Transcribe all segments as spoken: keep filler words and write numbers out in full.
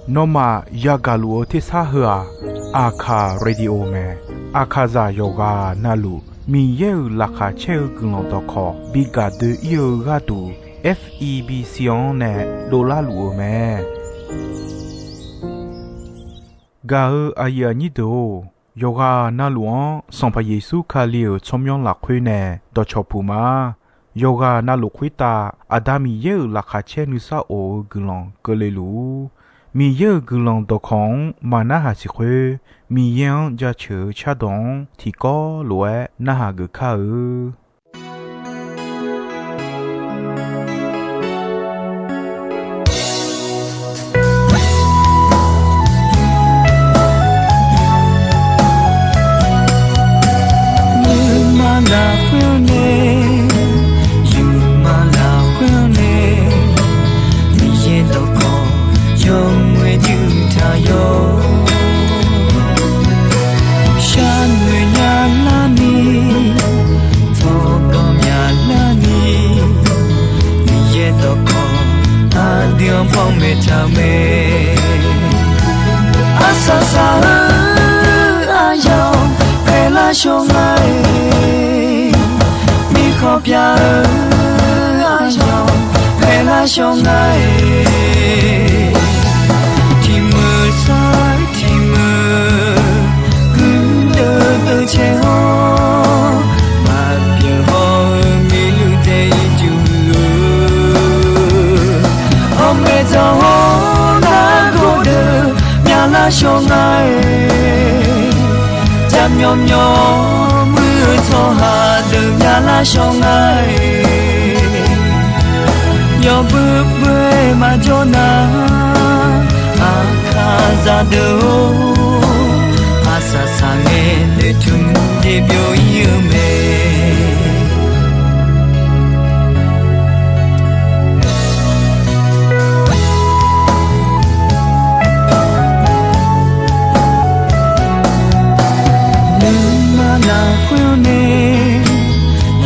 Nawmaf yagaq luf-eu tersar heu-aq, Aqkaq Radio mae. Aqkaqzaq yawqghaq navluf Miqyaer-euq laqkhaq caer-eu guiqlanq dawqkawq bi gaq doe-ir-eu gharduq, F E B C-anr nae dovlar luf-eu mae. Gaq-eu aqyuif aqnyir deuq-or, yawqghaq navluf-anr Sanqpaq Yeqsur Kali-euq tsawrmyanr lafkhoer nae dawqcawq puq ma. Yawqghaq navluf khoertav Aqda Miqyaer-euq laqkhaq caer nuisar of-eu guiqlanq keuvle luf-ur. Miqyaer-euq guiqlanq dawqkawq-anr maqnarhaq siq khoer, Miqyaer-anr jaceuq-eu cardawq-anr tiqkawv lof-aer narhaq geuf kar-eu. Nuima lafkhoer-anr nae, yawqma lafkhoer-anr nae, Miqyaer dawqkawq yawmuiq-aer juq taq yawr. Sharnoeq nya larni, tsawrganq myaq larni, Miqyaer dawqkawq aqdui-anr panmaeq taq-eu mae. Arsaq saq-eu aryamq paeqlar shawr nga-iq, mirkhanq pyav-eu aryamq paeqlar shawr nga-iq, tiqmeuq sar-eu tiqmeuq guirdeuv deuv caer-awr, maqbyaeq haw-eu miqluiq dae ircuf-eu, hawmaeq dzaq-awr nargawr deuq myavlar shawr nga-iq, jaqmyawf myawf muir-eu tsawrhaq deuq myavlar shawr nga-iq, yawbui bui-aer maqjawr nar, Aqkaqzaq deuq-or, arsaq saqngae noeqtmq jeq byov-ir-eu mae. Nuima lafkhoer-anr nae,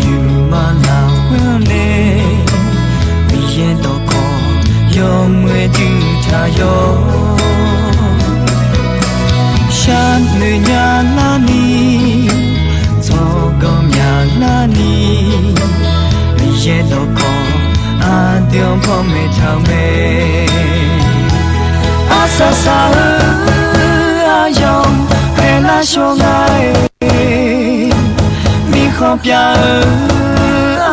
yawqma lafkhoer-anr nae, Miqyaer dawqkawq yawmuiq-aer juq taq yawr. Sharnoeq nya larni, tsawrganq myaq larni, Miqyaer dawqkawq aqdui-anr panmaeq taq-eu mae. Arsaq saq-eu aryamq paeqlar shawr nga-iq, mirkhanq pyav-eu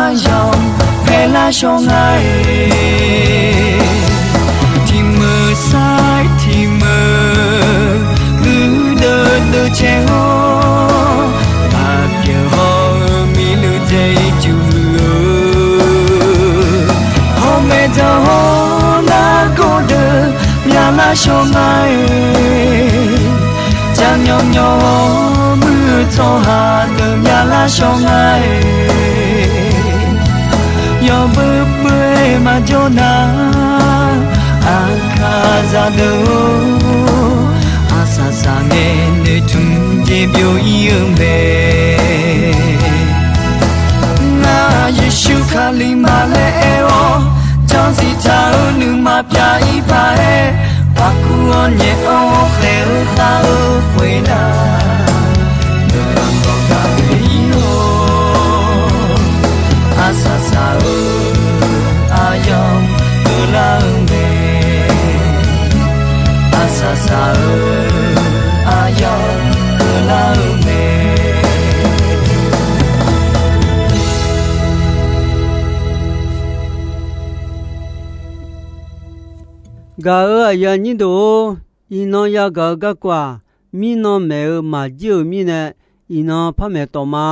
aryamq paeqlar shawr nga-iq, tiqmeuq sar-eu tiqmeuq guirdeuv deuv caer-awr, maqbyaeq haw-eu miqluiq dae ircuf-eu, hawmaeq dzaq-awr nargawr deuq myavlar shawr nga-iq, jaqmyawf myawf-awr muir-eu tsawrhaq deuq myavlar shawr nga-iq, yawbui bui-aer maqjawr nar, Aqkaqzaq deuq-or, arsaq saqngae noeqtmq jeq byov-ir-eu mae. Ngar Yeqsur Kali ma laer aer-awr, janrziq taq-eu nuima pyav-ir paq-aer, paqkuv-awr nyaef-awr khaeq-eu khav-eu khoernar, nuima dawqdaq-ir-awr, arsaq saq-eu aryamq keuvlar-eu mae. Arsaq saq-eu aryamq keuvlar-eu mae. Gaq-eu aqyuif aqnyir deuq-or, iqnan yagaq-eu garkawv-aq, mirnan maeq-eu maqjir-euq mirnae, iqnan par maeq tawf ma.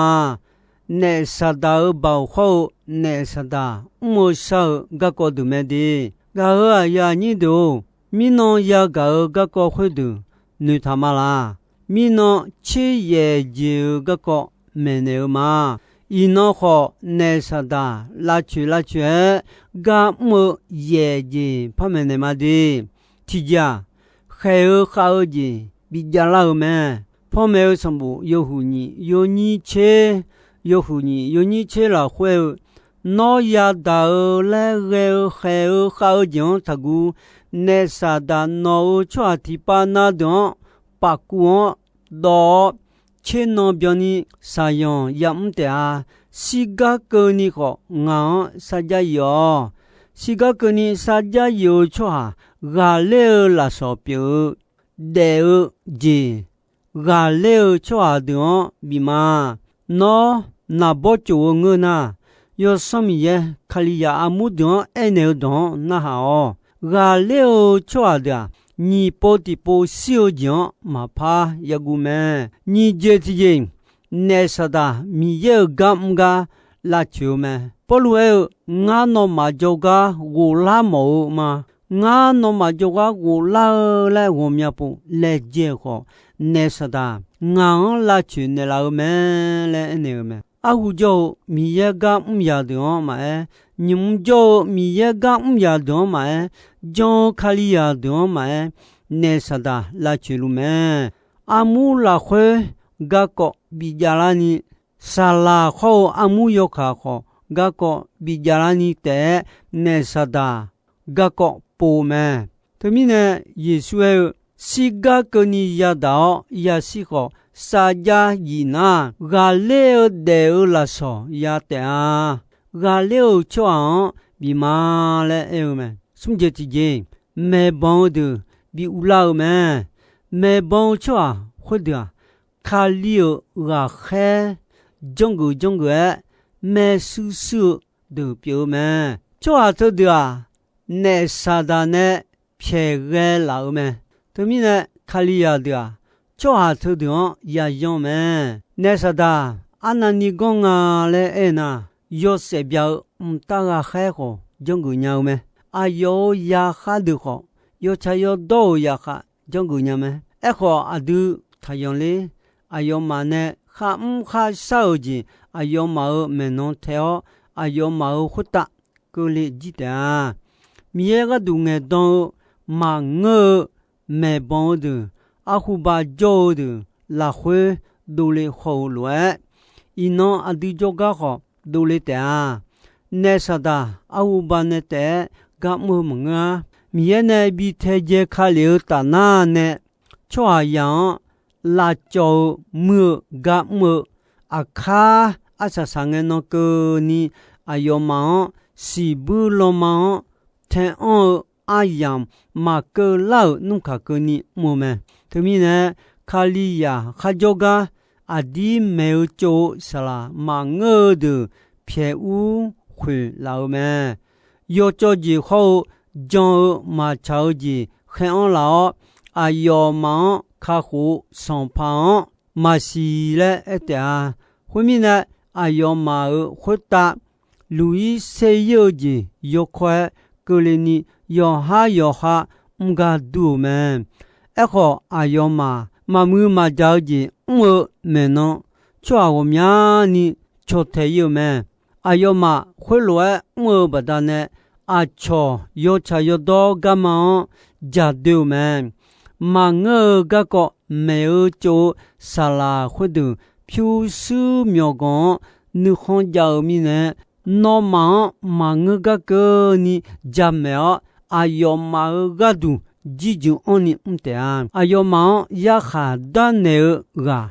Naef Saqdaq-euq baoq khawr-eu, naef Saqdaq mr-eu shar-eu garkawv deuq mae de. Gaq-eu aqyuif aqnyir deuq-or, mirnan yagaq-eu garkawv khoerdeuq noeqtaq ma laq. Mirnan tser yaef jeq-eu garkawv maeqnaeq-eu ma. Iqnan khawf, naef Saqdaq lavcoeq lavcoeq-aer gar mr-eu yaef jeq par maeqnaeq ma de. Tiqjeq-aq, khaeq-eu khav-eu jeq bijav lar-eu mae. Panmaeq-eu sanqbof yawhuiq nyiq yawnyir tser, yawhuiq nyiq yawnyir tser lafkhoer-eu, Nawr yadaq-eu laer ghae-eu khaeq-eu khav-eu jeq-anr taqguv. Naef Saqdaq nawq-euq tsawrhaq tiqpav na deuq-anr paf kuv-anr dawv-awr, tser nan byanni shaqyanq yamr taef-a. Shirgar keuvni khawf ngaq-anr sarjax yif-awq. Shirgar keuvni sarjax yif-eu tsawrhaq ghaqler-eu lafsawq pyeuf-eu daef-eu jeq ghaqler-eu tsawrhaq deuq-anr bif ma. Nawr naqbawr tsof-eu ngeur nar, Yawsanr Miqyaer Kalizaq armur deuq-anr aernaeq-eu dawq-anr narhaq-awq. Ghaqler-eu tsawrhaq deuq-aq, nyiq pov tiqpov shir-eu jeq-anr maqpar yaguv mae. Nyiq jeq tiqjeq, Naef Saqdaq Miqyaer-euq gar mr gar lavcoeq-eu mae. Pawrluv aer-eu, Ngar nawmaf jawrgar ghoflar mawf-eu ma. Ngar nawmaf jawrgar ghoflar-eu laer ghawqmya pov laejae-euq khawf, Naef Saqdaq ngaq-anr lavcoeq naeqlaf-eu mae laer aernaeq-eu mae. Arhu jawr-eu Miqyaer gar mr yaq deuq-anr maqaer, nymq mr jawr-eu Miqyaer gar mr yaq deuq-anr maqaer, jan-eu Kalizaq deuq-anr maqaer, Naef Saqdaq lavcoeq luf mae. Armur lafkhoer garkawv bif javlarni, saqlaq khawr-eu armur yawkaq khawf garkawv bif javlarni taef-aer, Naef Saqdaq garkawv pov-eu mae. Teumirnae Yeqsur aer-eu, Shirgar keuvni yadaq-awr yashir khawf, sarjax yif nar, ghaqler-eu daef-eu lafsawq ya taef-a. Ghaqler-euq tsawrhaq-anr bif ma laer aer-eu mae. Smr jeq tiqjeq, maeqbanq-eu deuq bi uvlar-eu mae. Maeqbanq-eu tsawrhaq khoerdeuq-aq, Kali-euq ghaqkhaer janrgeuf janrgeuf-aer maershuir shuir-eu deuq pyeuf-eu mae. Tsawrhaq teudeuq-aq, Naef Saqdaq nae pyaeq ghae laf-eu mae. Teumirnae Kalizaq deuq-aq, tsawrhaq teudeuq-anr yayan mae. Naef Saqdaq arnavni ganr nga laer aernar, yawshaef bya-eu mqtav ghaqkhaer khawf janrgeuf nya-eu mae. Aqyawf-euq zaqkhav deuq khawf, yawtsaq yawdawr-euq zaqkhav janrgeuf nya mae. Aerkhawf, aqdui taqyanq ler. Aqyawfmaf nae kharmr kharshar-euq jeq aqyawfmaf-euq maeqnan tae-awr, aqyawfmaf-euq khoertav keuvle jir taef-a. Miqyaer gharduq ngaeqdan-eu maqngeur-eu maeqbanq-eu deuq, arhuba jawr-eu deuq lafkhoer dovle haw-eu lof-aer, iqnan aqdui jawrgar khawf dovle taef-a. Naef Saqdaq arhuba nae taef-aer gar mr-eu maqngeur-a. Miqyaer nae bi taedzae ka lef-eu tafnar nae tsawrhaqzaq-anr lavcawv-eu muir-eu gar mr-eu aqkar arsaq saq ngae nan keuvni aqyawfmaf-anr siqbuir lanma-anr tae anr-eu aryamq maqkeuv lar-euq nmr kaq keuvni mr-eu mae. Teumirnae, Kalizaq kharjawr gar aqdir maeq-eu tsov-eu saqlaq maqngeur-eu deuq pyaeq ur khoeq laf-eu mae. Yawcawv jeq hawr-eu jan-eu maqtsaq-eu jeq khaer anr laf-awr, aqyawfmaf-anr kakhof-eu sanqpaq-anr maqsiq laer aer taef-a. Khoermirnae, aqyawfmaf-euq khoertav luq-ir ser-ir-eu jeq yawkawr-aer keuvle ni, yawqhar yawqha mr gar dur-euq mae. Aerkhawf, aqyawfmaf maqmuiq maqjaq-eu jeq mr-eu maeqnan, tsawrhaq ghawqmyani cawtae-ir-eu mae. Aqyawfmaf khoerlof-aer mr-eu baqdanae, aqcawq yawtsaq yawdawr garma-anr jaqdoe-euq mae. Maqngeur-eu garkawv maeq-eu tsov-eu saqlaq khoerdeuq pyurshuir myawqganq-anr nuikhanr jav-eu mirnae, nawmaf-anr maqngeur gar keuvni jamaeq-awr, aqyawfmaf-euq gharduq jirjeuq anrni mr taef-a. Aqyawfmaf-anr yarkhaq darnaeq-eu ghaq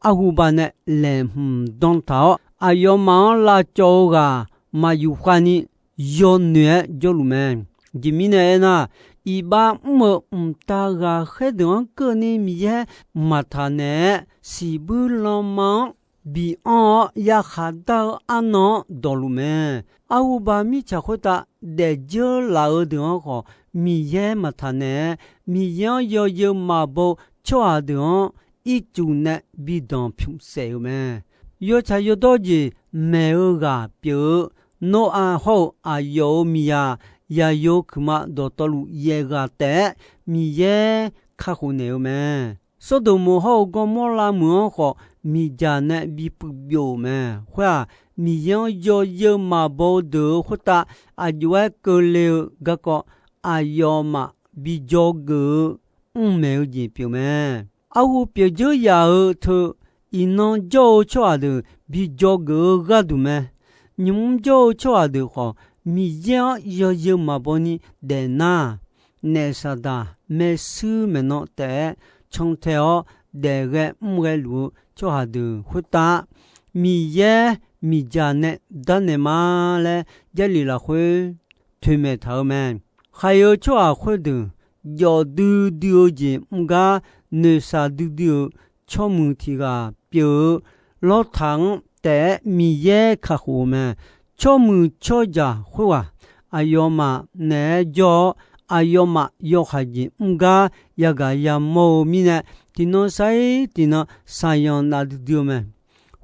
arhuba nae laeqhmq dan taq-awr, aqyawfmaf-anr lavcawv-eu ghaq maqyuf khavni yawnoeq-aer jawrluf mae. Jeq mirnae aernar, iqbax mr-eu mqtav ghaqkhaer deuq-anr keuvni Miqyaer maqtaq naeq-aer, siqbuir lanma-anr bianr-awr yarkhaq dar-eu arnan-anr dawqluf mae. Arhuba mirtsaq khoertav daefdzeur laf-eu deuq-anr khawf, Miqyaer maqtaq naeq-aer, Miqyaer-anr yawzeu maqbaw-eu tsawrhaq deuq-anr ircuf nae bi danqpymq saef-euq mae. Yawtsaq yawdawr jeq maeq-eu ghaq pyeuf-eu Noraq hawr-eu aqyawf-euq miqzaq Yaqyo kuiqma dawqtawvluf yaeq ghaq taef-aer Miqyaer kakhof naeq-eu mae. Sawrdoq meuq hawr-eu Gawrmawr lav meuq-anr khawf, miqdzaq nae bi puiv byov-euq mae. Khoer-aq, Miqyaer-anr yawzeu maqbaw-eu deuq-euq khoertav aqjox-aer keuvle-eu garkawv aqyawfmaf bi dzawgeuf-eu mrmaeq-eu jeq pyeuf mae. Arhu pyeuf dzeur yaf-eu teu, iqnan jawr-eu tsawrhaq deuq bi dzawgeuf-eu gharduq mae. Nymq mr jawr-eu tsawrhaq deuq khawf, Miqyaer-anr yawzeu maqbaw ni daefnar, naef Saqdaq maershuir maeqnan taef-aer cantae-awr daefghae mrghae luf-eu tsawrhaq deuq khoertav, Miqyaer miqdzaq nae darnaeq ma laer Jarlif lafkhoer toeqmaeq taq-eu mae. Khaqi-eu tsawrhaq khoerdeuq, jawf duidui-eu jeq mr gar noeqshaq duidui-euq tsawrmuiq tiq ghaq pyeuf-eu lawrtaq-anr taef-aer Miqyaer kakhof-eu mae. Tsawrmuiq tsawrjaq khoerghaq aqyawfmaf naeq-aer jawr-awr, aqyawfmaf yawhaiq jeq mr gar yagaq yamawr-eu mirnae, tiqnan sar-ir tiqnan shaqyanq naf duidui-eu mae.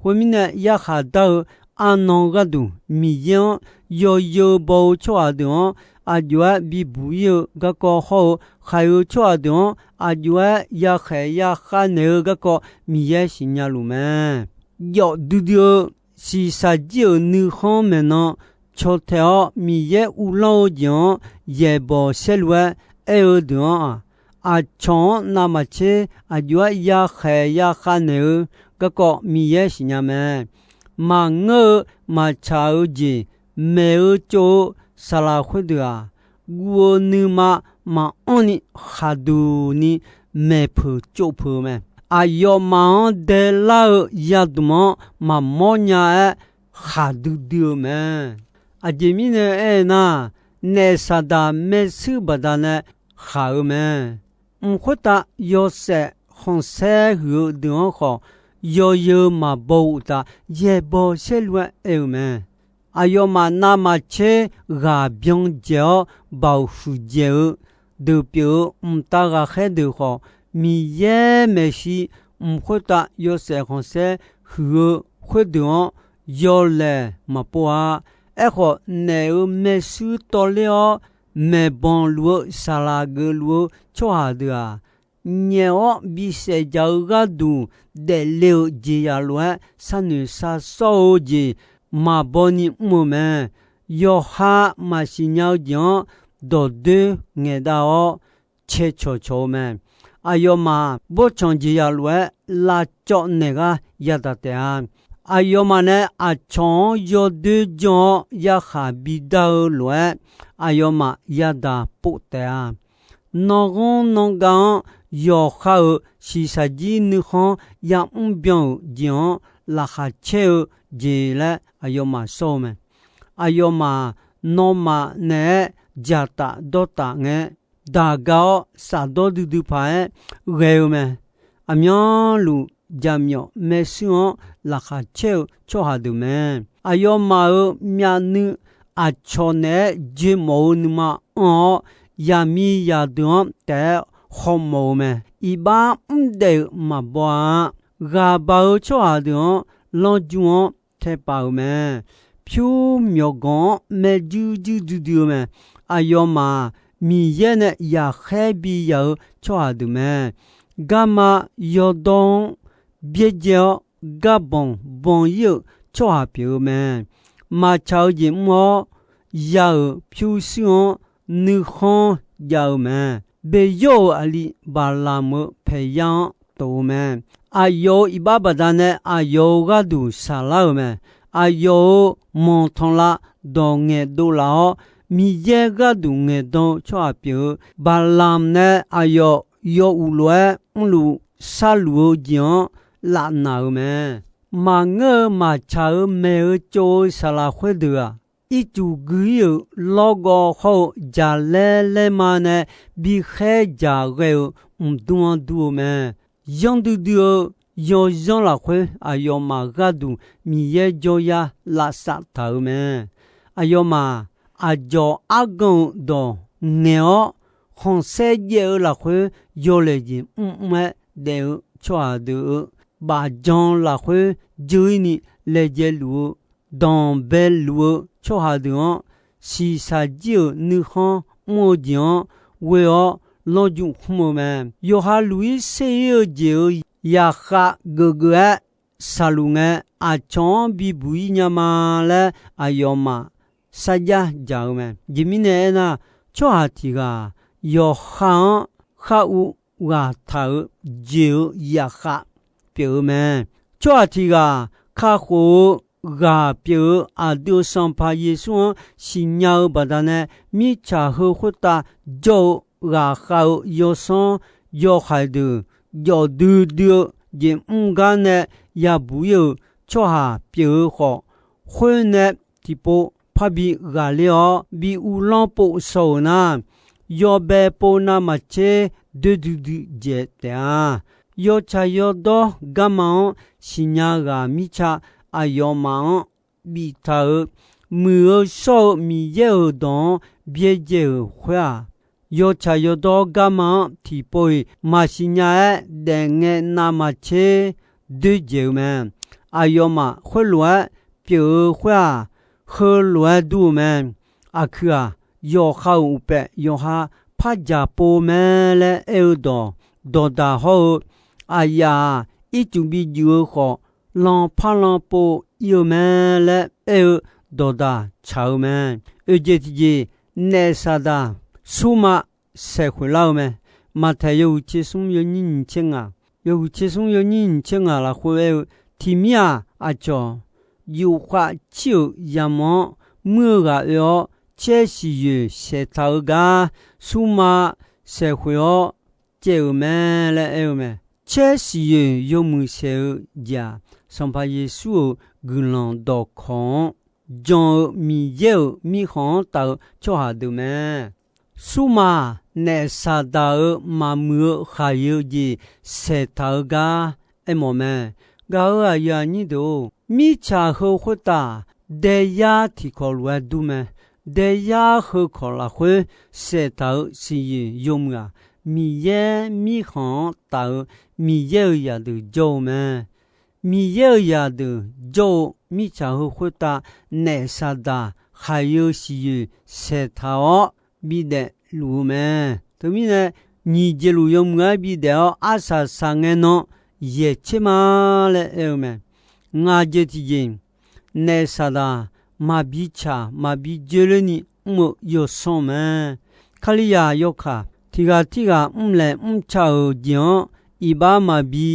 Khoermirnae, yarkhaq dar-eu arnan gharduq Miqyaer-anr yawzeu baw-eu tsawrhaq deuq-anr aqjox-aer bibuq ir-eu garkawv hawr-eu, khaqi-eu tsawrhaq deuq-anr aqjox-aer yakhaeq yakhav naeq-eu garkawv Miqyaer siqnya luf mae. Jawf duidui-eu shiqshaq jir-euq nuikhanr maeqnan cantae-awr, Miqyaer uvlanr-eu jeq-anr yaeqbawq saerlu-aer aer-eu deuq-anr-aq, aqcawq-anr navmaqtser aqjox-aer yakhaeq yakhav naeq-eu garkawv Miqyaer siqnya mae. Maqngeur-eu maqtsaq-eu jeq maeq-eu tsov-eu saqlaq khoerdeuq-aq, guv-eu nuima maqanr ni khaqduq ni maeqpeuq tsovpeuq-eu mae. Aqyawfmaf-anr daelar-eu yadmq-anr maqmawr nya-aer khaq duidui-eu mae. Aqjeq mirnae aernar, naef Saqdaq maershuir baqdanae khaq-eu mae. Mq khoertav yawshaef khanqsaer huiq-eu deuq-anr khawf, yawzeu maqbaw uqtaf yaeqbawq saerlu-aer aer-eu mae. Aqyawfmaf navmaqtser ghaq byan dzaeq-awr baoq huiq dzaeq-eu deuq pyeuf-eu mqtav ghaqkhaer deuq khawf, Miqyaer maeqshi mq khoertav yawshaef khanqsaer huiq-eu khoerdeuq-anr yawlaeq maqpov-a. Aerkhawf, naef-euq maershuir tawvler-awr maeqbanq luf-eu saqlaq geufluf-eu tsawrhaq deuq-aq, nyaef-awr bisaef dzaq-eu gharduq daefle-euq jeqzaq lof-aer sharnoeq shar sawr-eu jeq maqbaw ni mr-eu mae. Yawqha maqsiq nya-eu jeq-anr dawqdoer ngaeqdav-awr cae cawqcawq-eu mae. Aqyawfmaf bawrtsanq jeqzaq lof-aer lavcawv naeq gar yadaq taef-a. Aqyawfmaf nae aqcawq-anr yawdoer janr-awr yarkhaq bidar-eu lof-aer, aqyawfmaf yadaq pov taef-a. Nanghanr nangav-anr yawqha-euq shiqshaq jir nuikhanr yamr byan-euq jeq-anr laqkhaq caer-eu jeq laer aqyawfmaf shawr-eu mae. Aqyawfmaf nawmaf naeq-aer dzaqtaf dawrtaf ngae, daqga-awr shafdawr duidui paq-aer ghae-eu mae. Aqmyanluf jaqmyawf maershuir-anr laqkhaq caer-eu tsawrhaq deuq mae. Aqyawfmaf-euq myavnuiv aqcawq naeq-aer joemawf-eu nuima anr-awr, yaqmiqzaq deuq-anr taef-aer hawmawf-eu mae. Iqbax mrdaef-euq maqbaw-a. Ghaqbaq-eu tsawrhaq deuq-anr lanrjmr-anr taepaf-euq mae. Pyur myawqganq-anr maerjuir juir duidui-eu mae. Aqyawfmaf Miqyaer nae yaqkhaer bi yaq-eu tsawrhaq deuq mae. Garma yawdawr-anr byaerdzae-awr, garbanq banq-ir-euq tsawrhaq pyeuf-eu mae. Maqtsaq-eu jeq mr-awr, ya-euq pyurshuir-anr nuikhanr jav-eu mae. Beqyawr-euq aqli Baqlamq-eu paeqya-anr tof-eu mae. Aqyawf-euq iqbax baqdanae aqyawf-euq gharduq shaqlar-euq mae. Aqyawf-euq manqtanqlav dawq ngaeqdov laf-awr, Miqyaer gharduq ngaeqdan-eu tsawrhaq pyeuf-eu, Baqlamq nae aqyawf yaw uq lof-aer mrluf sharluf-eu jeq-anr lafnaq-euq mae. Maqngeur-eu maqtsaq-euq maeq-eu tsov-eu saqlaq khoerdeuq-aq, ircuf gui-ir-euq lawrgawv hawr-eu jaqlaer laerma nae bikhaer dzaq ghae-eu mqdmr-anr dur-eu mae. Yanr duidui-eu yawzanr lafkhoer aqyawfmaf gharduq Miqyaer jawryar lavsav taq-euq mae. Aqyawfmaf aqdzawq argan-euq dawq ngaeq-awr, khanqsaer jaev-eu lafkhoer yawlaeq jeq mrmr-aer daef-eu tsawrhaq deuq-euq bafjan lafkhoer dzeur-ir ni laejae luf-eu, danqbae luf-eu tsawrhaq deuq-anr, shiqshaq jir-euq nuikhanr mr-eu jeq-anr ghoe-awr lanrjmq khmr-eu mae. Yawqha luq-ir ser-ir-eu jeq-euq yaqkhav geufgeuf-aer shaqluf ngae, aqcawq-anr bibuq-ir nya ma laer aqyawfmaf sarjax dzaq-eu mae. Aqjeq mirnae aernar, tsawrhaq tiq ghaq yawqha-anr khar uv ghaq taq-euq jeq-euq yaqkhav pyeuf-eu mae. Tsawrhaq tiq ghaq kakhof-eu ghaq pyeuf-eu aqdui-euq Sanqpaq Yeqsur-anr siqnya-eu baqdanae, mirtsaq heu khoertav jawr-eu ghaqkhav-eu yawsanr yawhaiq deuq jawf duidui-eu jeq mr gar nae yabuq ir-euq tsawrhaq pyeuf-eu khawf, khoer nae tiqpov parbi ghaqler-awr bi uvlanr pov shaw-euq nar, yawbae pov navmaqtser doer duidui dzaeq taef-a. Yawtsaq yawdawr garma-anr siqnya ghaq mirtsa aqyawfmaf-anr biftaq-euq, muiq-eu shawr-eu Miqyaer-euq dawq-anr byaerdzae-euq khoer-aq, yawtsaq yawdawr garma-anr tiqpov-iq maqsiqnya-aer daefngae navmaqtser doerdzaeq-eu mae. Aqyawfmaf khoerlof-aer pyeuf-eu khoer-aq, heulof-aer dur-eu mae. Aqkuiq-aq, yawqha-euq uqpaef yawqha par dzaq pov mae laer aer-eu dawq, dawqdaq hawr-eu, aqyaf-aq, ircuf bi juif-eu khawf, lan par lan pov ir-eu mae laer aer-eu dawqdaq tsaq-eu mae. Oeqjeq tiqjeq, naef Saqdaq surma saeqkhoeq lar-eu mae. Maqtaeq yawhuiq tser smr yawnyir nyiq tser ngaq, yawhuiq tser smr yawnyir nyiq tser ngaq lafkhoer aer-eu, tiqmir-aq, aqcawq yufkhav cir-euq yamq-anr muir-eu ghaq oe-awr, caer siqyoeq saeqtaq-eu gar surma saeqkhoeq-awr caev-euq mae laer aer-eu mae. Caer siqyoeq yawmuiq saeq-eu jeq-aq, Sanqpaq Yeqsur-euq guiqlanq dawqkawq-anr jan-eu Miqyaer-euq mirkhanq-anr taf-eu tsawrhaq deuq mae. Surma-aq, naef Saqdaq-euq maqmuiq-eu khaqyeu jeq saeqtaq-eu gar aermawf mae. Gaq-euq aqyuif aqnyir deuq-or, mirtsaq heu khoertav daeyar tiqkawq lof-aer dur mae. Daeyar heu kawq lafkhoer saeqtaq-eu siqyoeq yawmuiq-aq, Miqyaer mirkhanq-anr taf-eu Miqyaer-euq zaqdeuq jawr-eu mae. Miqyaer-euq zaqdeuq jawr-eu mirtsaq heu khoertav naef Saqdaq khaqyeu siqyoeq saeqtaq-awr bidaef luf-eu mae. Teumirnae, nyiq jeq luf yawmuiq-aer bidaef-awr arsaq saqngae nan yaeq tser ma laer aer-eu mae. Ngaq jeq tiqjeq, naef Saqdaq maqbi tsaq maqbi dzoerlerni mr-eu yawsanr mae. Kalizaq yawkaq tiq ghaq tirghaq mrlaeq mrca-euq jeq-anr iqbax maqbi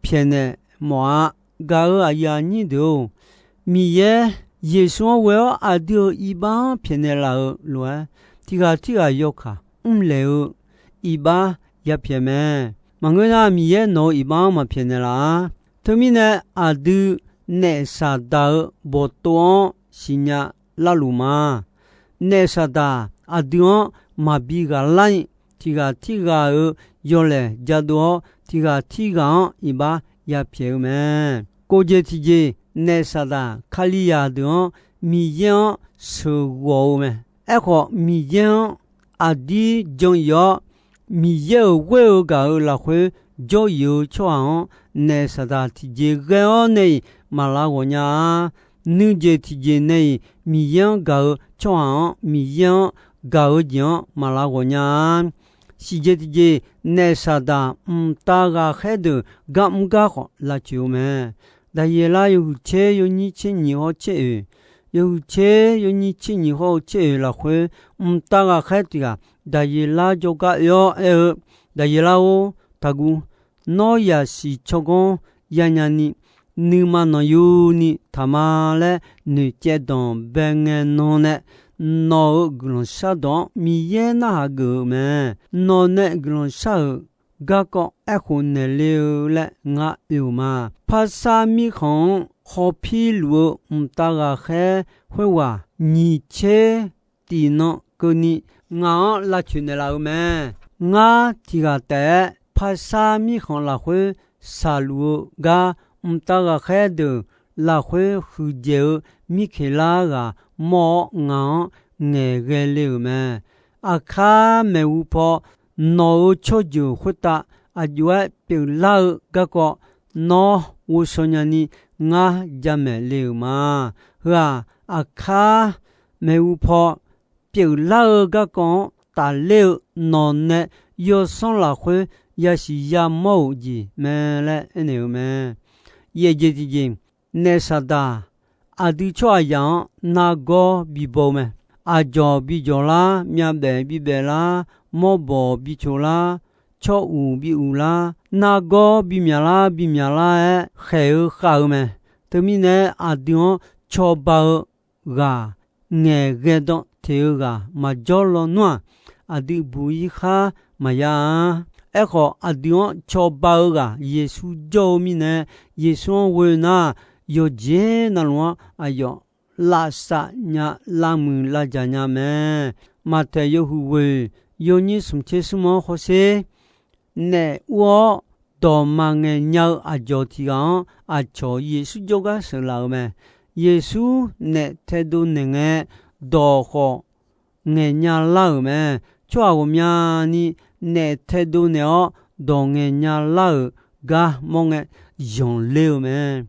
pyaeqnaeq mawf-a. Gaq-euq aqyuif aqnyir deuq-or, Miqyaer Yeqsur-anr ghoe-awr aqdui-euq iqbax-anr pyaeqnaeq laf-eu lof-aer, tiq ghaq tirghaq yawkaq mrlaeq-eu iqbax yapyaeq mae. Maqngeur nar, Miqyaer nawq-euq iqbax-anr maqpyaeqnaeq laf-a. Teumirnae, aqdui naef Saqdaq-euq bawqtov-anr siqnya larluf ma. Naef Saqdaq aqdui-anr maqbi ghaqlar-ni, tiq ghaq tirghaq-euq yawlaeq jadov-awr, tiq ghaq tirghaq-anr iqbax yapyaeq-eu mae. Kof jeq tiqjeq, naef Saqdaq Kalizaq deuq-anr Miqyaer-anr sheuqghawq-eu mae. Aerkhawf, Miqyaer-anr aqdir jan-ir-awr, Miqyaer-euq ghoer-eu gaq-euq lafkhoer jawr-ir-eu tsawrhaq-anr, naef Saqdaq tiqjeq ghae-awr nae-iq maqlav ghawqnya-a. Nuijeq tiqjeq nae-iq Miqyaer-anr gaq-eu tsawrhaq-anr, Miqyaer-anr gaq-eu jeq-anr maqlav ghawqnya-a. Siqjeq tiqjeq, naef Saqdaq mqtav ghaqkhaer deuq gar mr gar khawf lavcoeq-eu mae. Daqyeqlar yawhuiq tser yawnyir tser nyiq hawr tser oeq, yawhuiq tser yawnyir tser nyiq hawr-eu tser oeq lafkhoer, mqtav ghaqkhaer tiq ghaq Daqyeqlar jawrgar oe-awr aer-eu, Daqyeqlar-or, taqguv. Nawr yaqsiq tsawrganr yanya ni, nuima nanqyuni taq ma laer noeqcaev danqbae ngae nan nae, nawq-euq guiqlanq shar dawq-anr Miqyaer narhaq geuf-euq mae. Nawq nae guiqlanq shar-euq garkawv aerkhof naeqle-eu laer ngar oe-euq ma. Parsar mirkhanq-anr hawpir luf-eu mqtav ghaqkhaer khoerghaq nyiq tser tiqnan keuvni ngaq-anr lavcoeq naeqlaf-eu mae. Ngar tiq ghaq taef-aer Parsar mirkhanq lafkhoer shaqluf-eu gar, mqtav ghaqkhaer deuq lafkhoer huiqdzaeq-eu Mirkeqlar ghaq mawr-awr, ngaq-anr ngaeqghae le-euq mae. Aqkar maeqhu paw nawq-euq tsawrjeuq khoertav aqjox-aer pyeuflar-eu garkawv, nawr ghovshaw nyani ngar jamaeq le-euq ma. Heu-aq, aqkar maeqhu paw pyeuflar-eu garkawv-anr tafler-eu nawq nae yawsanr lafkhoer yasiq yamawr-euq jeq mae laer aernaeq-eu mae. Yaef jeq tiqjeq, naef Saqdaq aqdui tsawrhaqzaq-anr nargawr bibaw-eu mae. Aqdzawq bijawq lar, myavbaef bibaef lar, mawrbawq bicoq lar, tsawr uq bi uq lar, nargawr bimyaq lar bimyaq lar-aer khaeq-eu khav-eu mae. Teumirnae aqdui-anr cawba-eu ghaq, ngaeqghae dan teq-eu ghaq maqjawr lawnmr-aq, aqdui buq-ir khar maqya-a. Aerkhawf, aqdui-anr cawba-eu ghaq Yeqsur jawr-eu mirnae, Yeqsur-anr ghoe nar, yawqjeq navluf-anr aqyawf lavsav nya, lavmuiq lavjaq nya mae. Maqtaeq yawhuiq ghoeq yawnyir smq tser smr-anr hawsher. Naef ur-awr dawq maqngaeq nya-eu aqjawq tiq ghaq-anr, aqcawq Yeqsur jawrgar sheuqlaf-euq mae. Yeqsur naef taedov naeqngae, dawq khawf ngaeqnya lar-euq mae. Tsawrhaq ghawqmyani naef taedov naeq-awr dawq ngaeqnya lar-euq gar mawr ngae, yanqler-eu mae.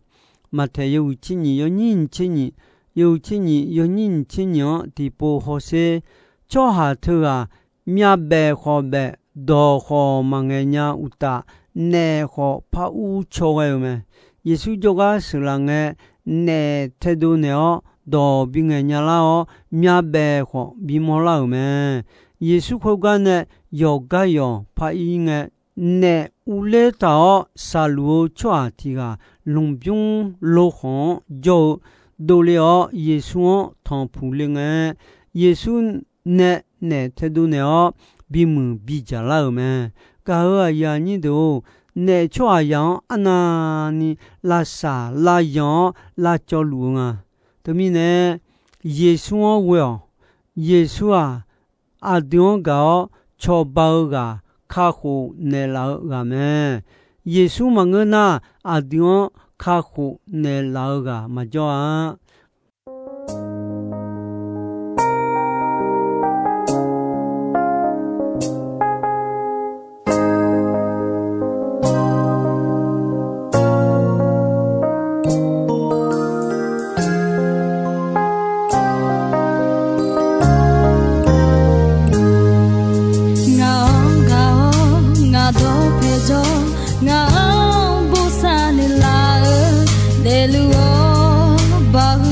Maqtaeq yawhuiq tser nyiq yawnyir nyiq tser nyiq, yawhuiq tser nyiq yawnyir nyiq tser nyiq-anr tiqpov hawsher. Tsawrhaq teughaq myavbaef khawf baef, dawq khawf maqngaeq nya uqtaf, naef khawf par ur caw ghae-euq mae. Yeqsur jawrgar sheuqlaf ngae, naef taedov naeq-awr dawq bingaeq nya lar-awr, myavbaef khawf bimawr lar-euq mae. Yeqsur khoergar nae yawqgar yawq par ir ngae, naef urler taq-awr saqluf-eu tsawrhaq tiq ghaq lmqbymr lokhawq-anr jawr-eu dovle-awr, Yeqsur-anr tanqpuq le ngae, Yeqsur nae naef taedov naeq-awr bimuiq bidzaq lar-euq mae. Gaq-euq aqyuif aqnyir deuq-or, naef tsawrhaqzaq-anr arnavni lavsaq lavyanq-awr lavcawv luf-eu nga. Teumirnae, Yeqsur-anr ghoe-awq. Yeqsur-aq, aqdui-anr gaq-awr cawba-eu ghaq, kakhof naeqlaf-eu ghaq mae. Yeqsur maqngeur nar, aqdui-anr kakhof naeqlaf-eu ghaq maqjawr-a. Ngaq-anr gaq-awr ngaq dawq paeqjawr, ngaq-anr bosav naeqlaf-eu daefluf-awr baoq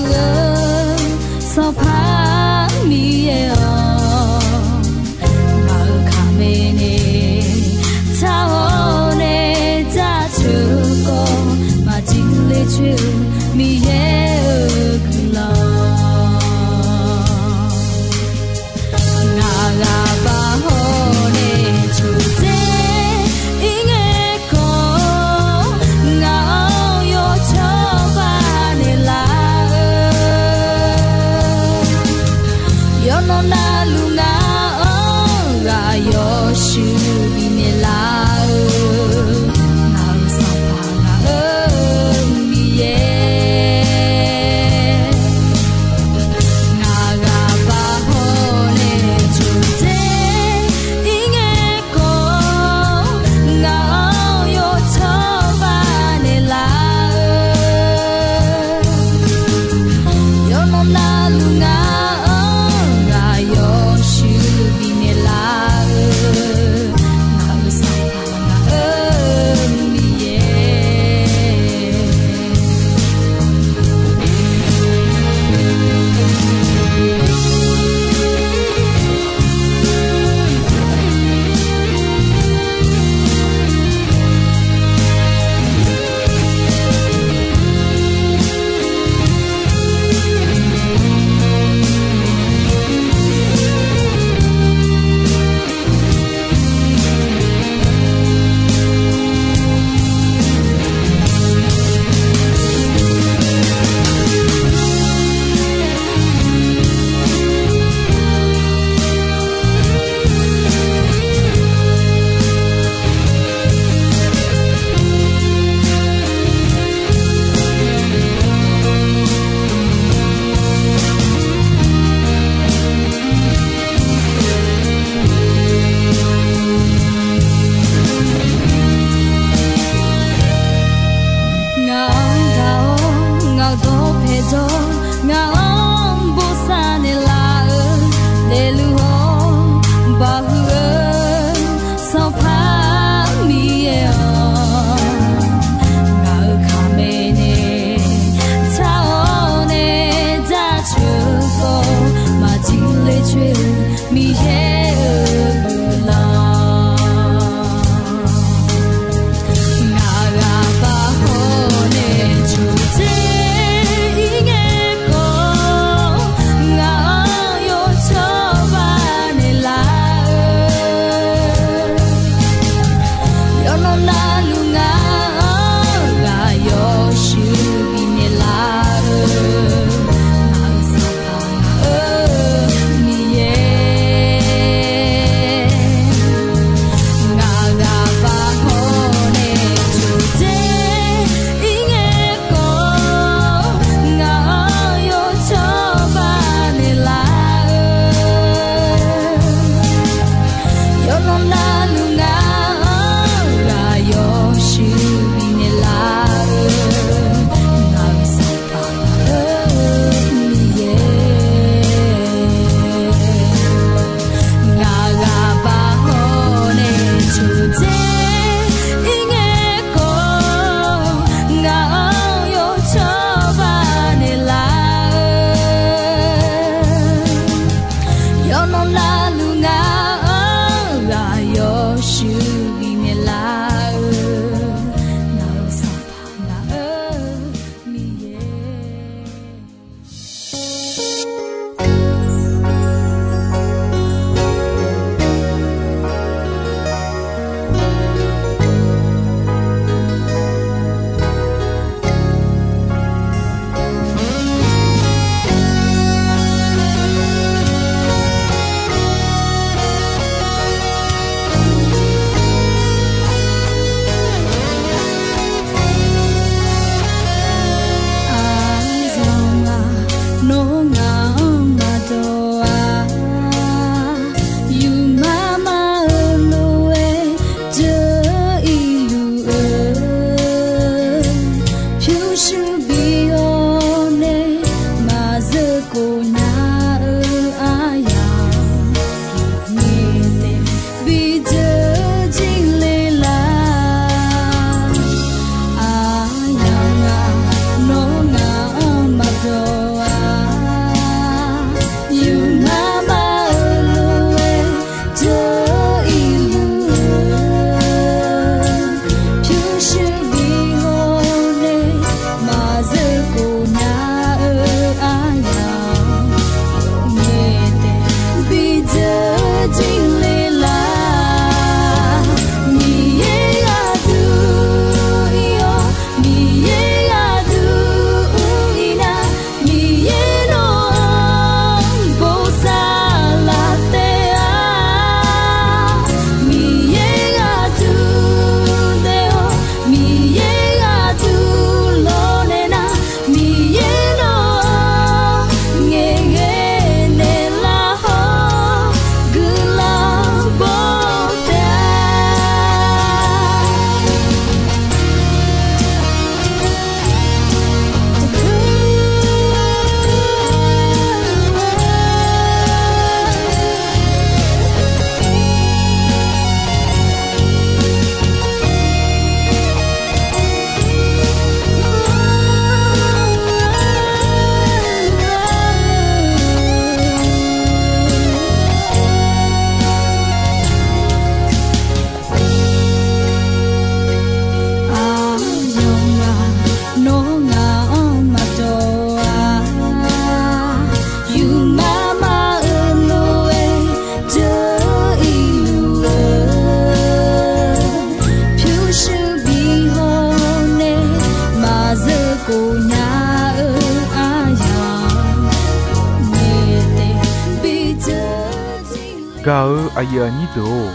Gaq-eu aqyuif aqnyir deuq-or,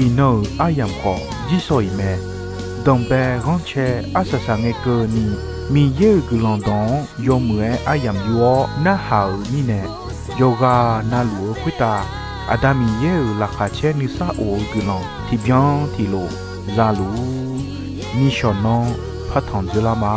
iqnan-euq aryamq khawf jirsawq iq mae. Danqbae ghanrcae arsaq saq ngae keuvni, Miqyaer-euq guiqlanq dawq-anr yawmuiq-aer aryamq yur-awr narhaq-euq mirnae, yawqghaq navluf-eu khoertav Aqda Miqyaer-euq laqkhaq caer nuisar of-eu guiqlanq tiqbyan tiqlof za luf-ur. Nishawq nanr partanq dzeurlar ma.